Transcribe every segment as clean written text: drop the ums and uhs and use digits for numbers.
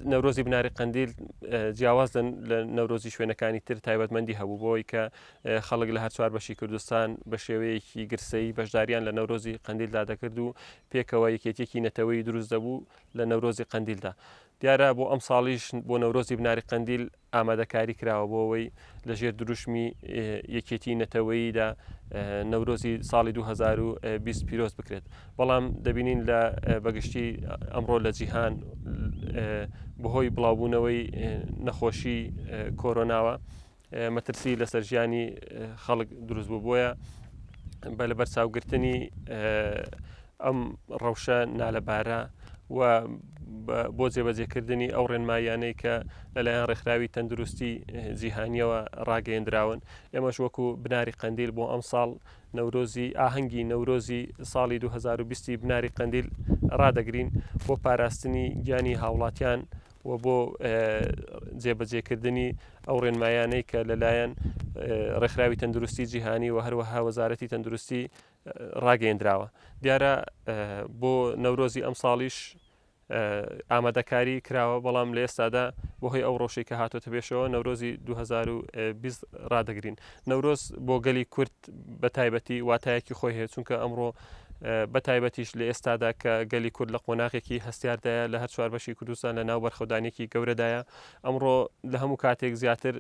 نەورۆزی بناری قەندیل جیاواز لە نەورۆزی شوێنەکانی تر تایبەتمەندی هەبوو بۆی کە خەڵک لە هەر چوار بەشی کوردستان بە شێوەیەکی گرسەیی بەشداریان لە نەورۆزی قەندیلدا دەکرد و پێکەوە یەکێتیەکی نەتەوەیی دروست دەبوو لە نەورۆزی قەندیلدا. دیارە بۆ ئەمساڵیش بۆ نەورۆزی بناری قەندیل ئامادەکاری کراوە بۆ ئەوەی لە ژێر دروشمی یەکێتی نەتەوەییدا نەورۆزی ساڵی 2020 پیرۆز بکرێت. بەڵام دەبینین لە بەگشتی ئەمڕۆ لە جیهان بەهۆی بڵاوبوونەوەی نەخۆشی کۆرۆناوە مەترسی لەسەر ژیانی خەڵک دروست بوو بۆیە بە لەبەرچاوگرتنی ئەم ڕەوشە نالەبارە و بۆ جێبەجێکردنی ئەو ڕێنماییانەی کە لەلایەن ڕێکخراوی تەندروستی جیهانیەوە ڕاگەیەندراون ئێمەش وەکو بناری قەندیل بۆ ئەمساڵ نەورۆزی ئاهەنگی نەورۆزی ساڵی 2020 بناری قەندیل ڕادەگرین بۆ پاراستنی گیانی هاوڵاتیان و بۆ جێبەجێکردنی ئەو ڕێنمایانەی کە لەلایەن ڕێکخراوی تەندروستی جیهانی و هەروەها وەزارەتی تەندروستی ڕاگەیەندراوە. دیارە بۆ نەورۆزی ئەمساڵیش ئامادەکاری کراوە، بەڵام لە ئێستادا بەهۆی ئەو ڕەوشەی کە هاتۆتە پێشەوە نەورۆزی 2020 ڕادەگرین. نەورۆز بۆ گەلی کورد بە تایبەتی واتایەکی خۆی هەیە، چونکە ئەمڕۆ بە تایبەتیش لە ئێستادا کە گەلی کورد لە قۆناغێکی هەستیاردایە لە هەر چوار بەشی کوردستان لە ناو بەرخۆدانێکی گەورەدایە، ئەمڕۆ لە هەموو کاتێک زیاتر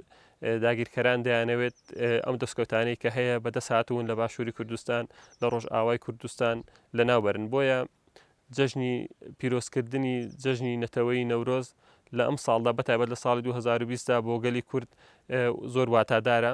داگیرکەران دەیانەوێت ئەم دەستکەوتانەی کە هەیە بەدەست هاتوون لە باشووری کوردستان لە ڕۆژئاوای کوردستان لەناوبەرن بۆیە جەژنی پیرۆزکردنی جەژنی نەتەوەیی نەورۆز لە ئەم ساڵدا بەتایبەت لە ساڵی 2020 دا بۆ گەلی کورد زۆر واتادارە.